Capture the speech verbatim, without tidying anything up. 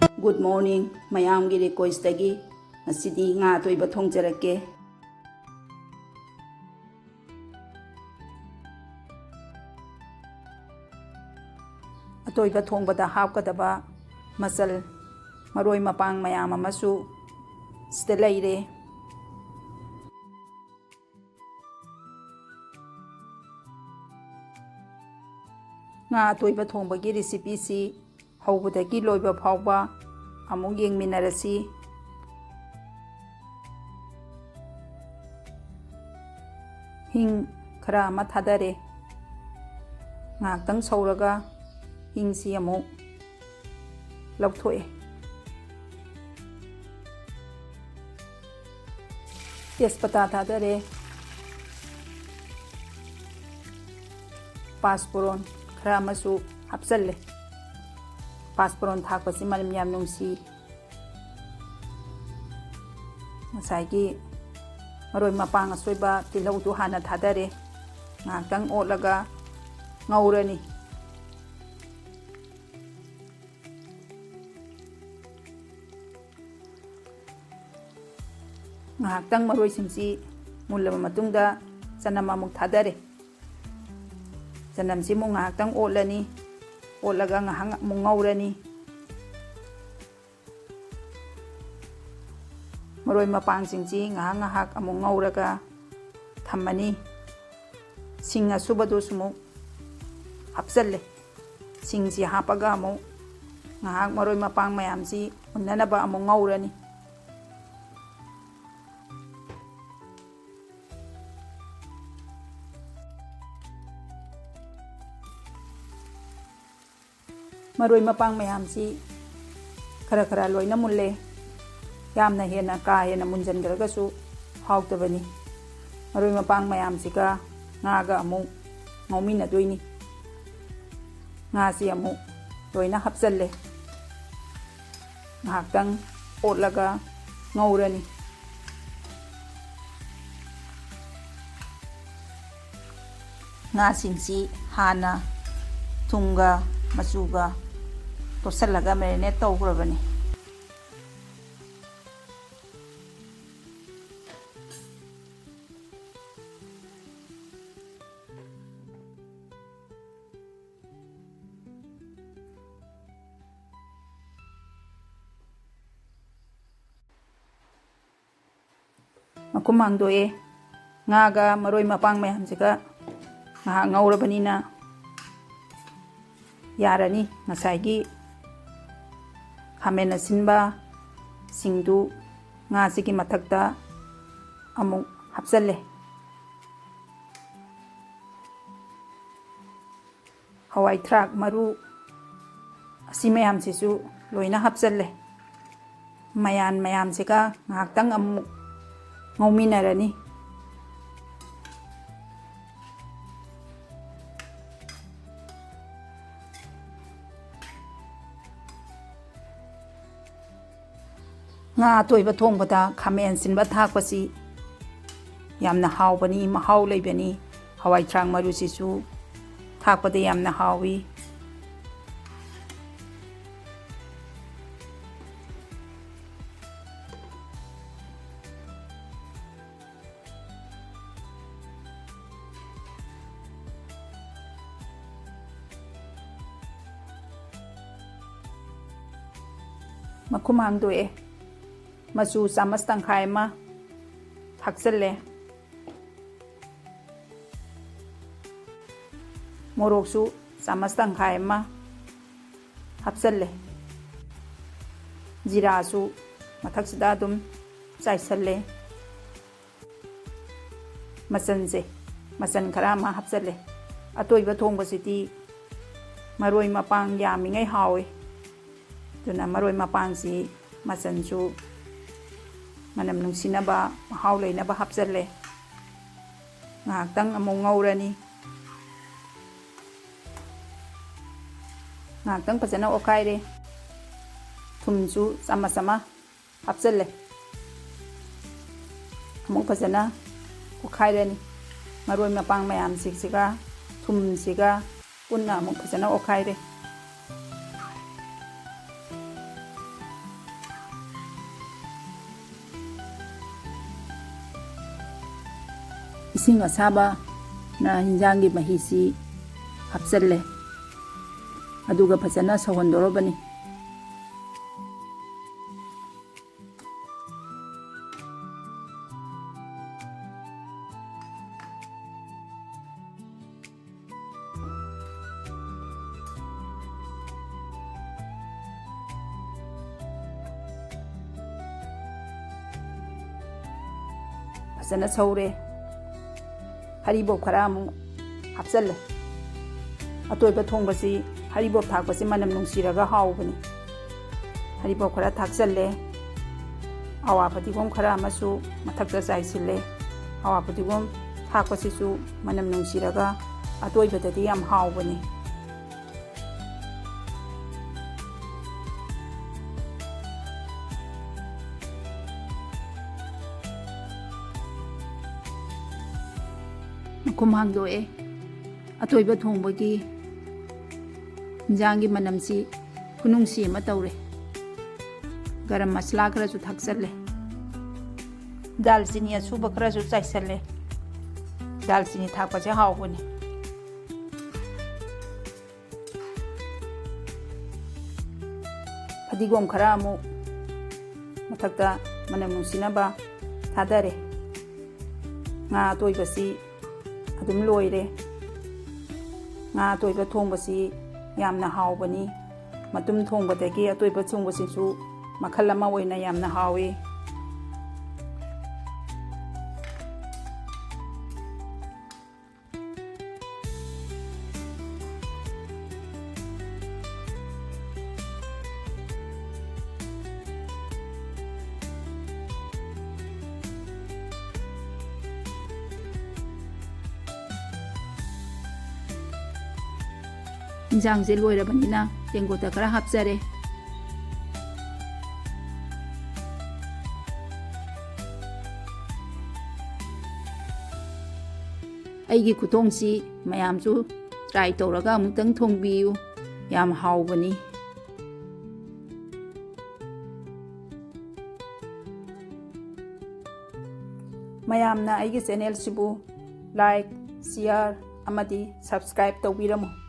Good morning, ꯃꯌꯥꯝꯒꯤ request ꯇꯒꯤ ꯉꯁꯤꯗꯤ ꯉꯥ ꯑꯇꯣꯏꯕ ꯊꯣꯡꯖꯔꯛꯀꯦ꯫ ꯑꯇꯣꯏꯕ ꯊꯣꯡꯕꯗ ꯍꯥꯞꯀꯗꯕ ꯃꯆꯜ ꯃꯔꯣꯏ ꯃꯄꯥꯡ ꯃꯌꯥꯝ ꯑꯃꯁꯨ ꯁꯤꯗ ꯂꯩꯔꯦ꯫ ꯉꯥ ꯑꯇꯣꯏꯕ ꯊꯣꯡꯕꯒꯤ recipe ꯁꯤ ꯍꯧꯕꯗꯒꯤ ꯂꯣꯏꯕ ꯐꯥꯎꯕ ꯑꯃꯨꯛ ꯌꯦꯡꯃꯤꯟꯅꯔꯁꯤ꯫ ꯍꯤꯡ ꯈꯔ ꯑꯃ ꯊꯥꯗꯔꯦ꯫ ꯉꯥꯏꯍꯥꯛꯇꯪ ꯁꯧꯔꯒ ꯍꯤꯡꯁꯤ ꯑꯃꯨꯛ ꯂꯧꯊꯣꯛꯑꯦ꯫ ꯇꯦꯖꯄꯇꯥ ꯊꯥꯗꯔꯦ꯫ ꯄꯥꯁꯄꯣꯔꯣꯟ ꯈꯔ ꯑꯃꯁꯨ ꯍꯥꯞꯆꯜꯂꯦ꯫ ꯄꯥꯁꯄꯣꯔꯣꯟ ꯊꯥꯛꯄꯁꯤ ꯃꯅꯝ ꯌꯥꯝ ꯅꯨꯡꯁꯤ꯫ ꯉꯁꯥꯏꯒꯤ ꯃꯔꯣꯏ ꯃꯄꯥꯡ ꯑꯁꯣꯏꯕ ꯇꯤꯜꯍꯧꯗꯨ ꯍꯥꯟꯅ ꯊꯥꯗꯔꯦ꯫ ꯉꯥꯏꯍꯥꯛꯇꯪ ꯑꯣꯠꯂꯒ ꯉꯧꯔꯅꯤ꯫ ꯉꯥꯏꯍꯥꯛꯇꯪ ꯃꯔꯣꯏꯁꯤꯡꯁꯤ ꯃꯨꯜꯂꯕ ꯃꯇꯨꯡꯗ ꯆꯅꯝ ꯑꯃꯨꯛ ꯊꯥꯗꯔꯦ꯫ ꯆꯅꯝꯁꯤ ꯑꯃꯨꯛ ꯉꯥꯏꯍꯥꯛꯇꯪ ꯑꯣꯠꯂꯅꯤ꯫ ꯑꯣꯠꯂꯒ ꯉꯥꯏꯍꯥꯛ ꯑꯃꯨꯛ ꯉꯧꯔꯅꯤ꯫ ꯃꯔꯣꯏ ꯃꯄꯥꯡꯁꯤꯡꯁꯤ ꯉꯥꯏꯍꯥꯛ ꯉꯥꯏꯍꯥꯛ ꯑꯃꯨꯛ ꯉꯧꯔꯒ ꯊꯝꯃꯅꯤ꯫ ꯁꯤꯡ ꯑꯁꯨꯕꯗꯨꯁꯨ ꯑꯃꯨꯛ ꯍꯥꯞꯆꯜꯂꯦ꯫ ꯁꯤꯡꯁꯤ ꯍꯥꯞꯄꯒ ꯑꯃꯨꯛ ꯉꯥꯏꯍꯥꯛ ꯃꯔꯣꯏ ꯃꯄꯥꯡ ꯃꯌꯥꯝꯁꯤ ꯃꯨꯟꯅꯅꯕ ꯑꯃꯨꯛ ꯉꯧꯔꯅꯤ꯫ ꯃꯔꯣꯏ ꯃꯄꯥꯡ ꯃꯌꯥꯝꯁꯤ ꯈꯔ ꯈꯔ ꯂꯣꯏꯅ ꯃꯨꯜꯂꯦ꯫ ꯌꯥꯝꯅ ꯍꯦꯟꯅ ꯀꯥ ꯍꯦꯟꯅ ꯃꯨꯟꯖꯟꯈ꯭ꯔꯒꯁꯨ ꯍꯥꯎꯇꯕꯅꯤ꯫ ꯃꯔꯣꯏ ꯃꯄꯥꯡ ꯃꯌꯥꯝꯁꯤꯒ ꯉꯥꯒ ꯑꯃꯨꯛ ꯉꯧꯃꯤꯟꯅꯗꯣꯏꯅꯤ꯫ ꯉꯥꯁꯤ ꯑꯃꯨꯛ ꯂꯣꯏꯅ ꯍꯥꯞꯆꯜꯂꯦ꯫ ꯉꯥꯏꯍꯥꯛꯇꯪ ꯑꯣꯠꯂꯒ ꯉꯧꯔꯅꯤ꯫ ꯉꯥꯁꯤꯡꯁꯤ ꯍꯥꯟꯅ ꯊꯨꯝꯒ ꯃꯆꯨꯒ ꯇꯣꯠꯁꯤꯜꯂꯒ marinate ꯇꯧꯈ꯭ꯔꯕꯅꯤ꯫ ꯃꯈꯨꯝ ꯍꯥꯡꯗꯣꯛꯑꯦ꯫ ꯉꯥꯒ ꯃꯔꯣꯏ ꯃꯄꯥꯡ ꯃꯌꯥꯝꯁꯤꯒ ꯉꯥꯏꯍꯥꯛ ꯉꯧꯔꯕꯅꯤꯅ ꯌꯥꯔꯅꯤ꯫ ꯉꯁꯥꯏꯒꯤ ꯈꯥꯃꯦꯟ ꯑꯁꯤꯟꯕ ꯁꯤꯡꯗꯨ ꯉꯥꯁꯤꯒꯤ ꯃꯊꯛꯇ ꯑꯃꯨꯛ ꯍꯥꯞꯆꯜꯂꯦ꯫ ꯍꯋꯥꯏ ꯊ꯭ꯔꯥꯛ ꯃꯔꯨ ꯑꯁꯤ ꯃꯌꯥꯝꯁꯤꯁꯨ ꯂꯣꯏꯅ ꯍꯥꯞꯆꯜꯂꯦ꯫ ꯃꯌꯥꯟ ꯃꯌꯥꯝꯁꯤꯒ ꯉꯥꯏꯍꯥꯛꯇꯪ ꯑꯃꯨꯛ ꯉꯧꯃꯤꯟꯅꯔꯅꯤ꯫ ꯉꯥ ꯑꯇꯣꯏꯕ ꯊꯣꯡꯕꯗ ꯈꯥꯃꯦꯟ ꯑꯁꯤꯟꯕ ꯊꯥꯛꯄꯁꯤ ꯌꯥꯝꯅ ꯍꯥꯎꯕꯅꯤ, ꯃꯍꯥꯎ ꯂꯩꯕꯅꯤ꯫ ꯍꯋꯥꯏ ꯊ꯭ꯔꯥꯛ ꯃꯔꯨꯁꯤꯁꯨ ꯊꯥꯛꯄꯗ ꯌꯥꯝꯅ ꯍꯥꯎꯏ꯫ ꯃꯈꯨꯝ ꯍꯥꯡꯗꯣꯛꯑꯦ꯫ ꯃꯆꯨ ꯆꯥꯃꯁ ꯇꯪꯈꯥꯏ ꯑꯃ ꯊꯥꯛꯆꯜꯂꯦ꯫ ꯃꯣꯔꯣꯛꯁꯨ ꯆꯥꯃꯁ ꯇꯪꯈꯥꯏ ꯑꯃ ꯍꯥꯞꯆꯜꯂꯦ꯫ ꯖꯤꯔꯥꯁꯨ ꯃꯊꯛꯁꯤꯗ ꯑꯗꯨꯝ ꯆꯥꯏꯁꯜꯂꯦ꯫ ꯃꯆꯜꯁꯦ, ꯃꯆꯜ ꯈꯔ ꯑꯃ ꯍꯥꯞꯆꯜꯂꯦ꯫ ꯑꯇꯣꯏꯕ ꯊꯣꯡꯕꯁꯤꯗꯤ ꯃꯔꯣꯏ ꯃꯄꯥꯡ ꯌꯥꯝꯃꯤꯉꯩ ꯍꯥꯎꯏ꯫ ꯑꯗꯨꯅ ꯃꯔꯣꯏ ꯃꯄꯥꯡꯁꯤ ꯃꯆꯜꯁꯨ ꯃꯅꯝ ꯅꯨꯡꯁꯤꯅꯕ, ꯃꯍꯥꯎ ꯂꯩꯅꯕ ꯍꯥꯞꯆꯜꯂꯦ꯫ ꯉꯥꯏꯍꯥꯛꯇꯪ ꯑꯃꯨꯛ ꯉꯧꯔꯅꯤ꯫ ꯉꯥꯏꯍꯥꯛꯇꯪ ꯐꯖꯅ ꯑꯣꯠꯈꯥꯏꯔꯦ꯫ ꯊꯨꯝꯁꯨ ꯆꯥꯃꯁ ꯑꯃ ꯍꯥꯞꯆꯜꯂꯦ꯫ ꯑꯃꯨꯛ ꯐꯖꯅ ꯑꯣꯠꯈꯥꯏꯔꯅꯤ꯫ ꯃꯔꯣꯏ ꯃꯄꯥꯡ ꯃꯌꯥꯝꯁꯤꯡꯁꯤꯒ ꯊꯨꯝꯁꯤꯒ ꯄꯨꯟꯅ ꯑꯃꯨꯛ ꯐꯖꯅ ꯑꯣꯠꯈꯥꯏꯔꯦ꯫ ꯏꯁꯤꯡ ꯑꯁꯥꯕꯅ ꯍꯤꯟꯖꯥꯡꯒꯤ ꯃꯍꯤꯁꯤ ꯍꯥꯞꯆꯜꯂꯦ꯫ ꯑꯗꯨꯒ ꯐꯖꯅ ꯁꯧꯍꯟꯗꯣꯔꯕꯅꯤ꯫ ꯐꯖꯅ ꯁꯧꯔꯦ꯫ ꯍꯔꯤꯕꯣꯞ ꯈꯔ ꯑꯃꯨꯛ ꯍꯥꯞꯆꯜꯂꯦ꯫ ꯑꯇꯣꯏꯕ ꯊꯣꯡꯕꯁꯤ ꯍꯔꯤꯕꯣꯞ ꯊꯥꯛꯄꯁꯤ ꯃꯅꯝ ꯅꯨꯡꯁꯤꯔꯒ ꯍꯥꯎꯕꯅꯤ꯫ ꯍꯔꯤꯕꯣꯞ ꯈꯔ ꯊꯥꯛꯆꯜꯂꯦ꯫ ꯑꯋꯥ ꯐꯗꯤꯒꯣꯝ ꯈꯔ ꯑꯃꯁꯨ ꯃꯊꯛꯇ ꯆꯥꯏꯁꯤꯜꯂꯦ꯫ ꯑꯋꯥ ꯐꯗꯤꯒꯣꯝ ꯊꯥꯛꯄꯁꯤꯁꯨ ꯃꯅꯝ ꯅꯨꯡꯁꯤꯔꯒ ꯑꯇꯣꯏꯕꯗꯗꯤ ꯌꯥꯝ ꯍꯥꯎꯕꯅꯤ꯫ ꯃꯈꯨꯝ ꯍꯥꯡꯗꯣꯛꯑꯦ꯫ ꯑꯇꯣꯏꯕ ꯊꯣꯡꯕꯒꯤ ꯏꯟꯖꯥꯡꯒꯤ ꯃꯅꯝꯁꯤ ꯈꯨꯅꯨꯡꯁꯤ ꯑꯃ ꯇꯧꯔꯦ꯫ ꯒꯔꯝ ꯃꯁꯂꯥ ꯈꯔꯁꯨ ꯊꯥꯛꯆꯜꯂꯦ꯫ ꯗꯥꯜꯆꯤꯅꯤ ꯑꯁꯨꯕ ꯈꯔꯁꯨ ꯆꯥꯏꯁꯜꯂꯦ꯫ ꯗꯥꯜꯆꯤꯅꯤ ꯊꯥꯛꯄꯁꯦ ꯍꯥꯎꯕꯅꯤ꯫ ꯐꯗꯤꯒꯣꯝ ꯈꯔ ꯑꯃꯨꯛ ꯃꯊꯛꯇ ꯃꯅꯝ ꯅꯨꯡꯁꯤꯅꯕ ꯊꯥꯗꯔꯦ꯫ ꯉꯥ ꯑꯇꯣꯏꯕꯁꯤ ꯑꯗꯨꯝ ꯂꯣꯏꯔꯦ꯫ ꯉꯥ ꯑꯇꯣꯏꯕ ꯊꯣꯡꯕꯁꯤ ꯌꯥꯝꯅ ꯍꯥꯎꯕꯅꯤ꯫ ꯃꯇꯨꯝ ꯊꯣꯡꯕꯗꯒꯤ ꯑꯇꯣꯏꯕ ꯊꯣꯡꯕꯁꯤꯁꯨ ꯃꯈꯜ ꯑꯃ ꯑꯣꯏꯅ ꯌꯥꯝꯅ ꯍꯥꯎꯏ꯫ ꯏꯟꯖꯥꯡꯁꯦ ꯂꯣꯏꯔꯕꯅꯤꯅ ꯇꯦꯡꯀꯣꯠꯇ ꯈꯔ ꯍꯥꯞꯆꯔꯦ꯫ ꯑꯩꯒꯤ ꯈꯨꯊꯣꯡꯁꯤ ꯃꯌꯥꯝꯁꯨ try ꯇꯧꯔꯒ ꯑꯃꯨꯛꯇꯪ ꯊꯣꯡꯕꯤꯌꯨ꯫ ꯌꯥꯝ ꯍꯥꯎꯕꯅꯤ꯫ ꯃꯌꯥꯝꯅ ꯑꯩꯒꯤ ꯆꯦꯅꯦꯜꯁꯤꯕꯨ like, share ꯑꯃꯗꯤ subscribe ꯇꯧꯕꯤꯔꯝꯃꯨ꯫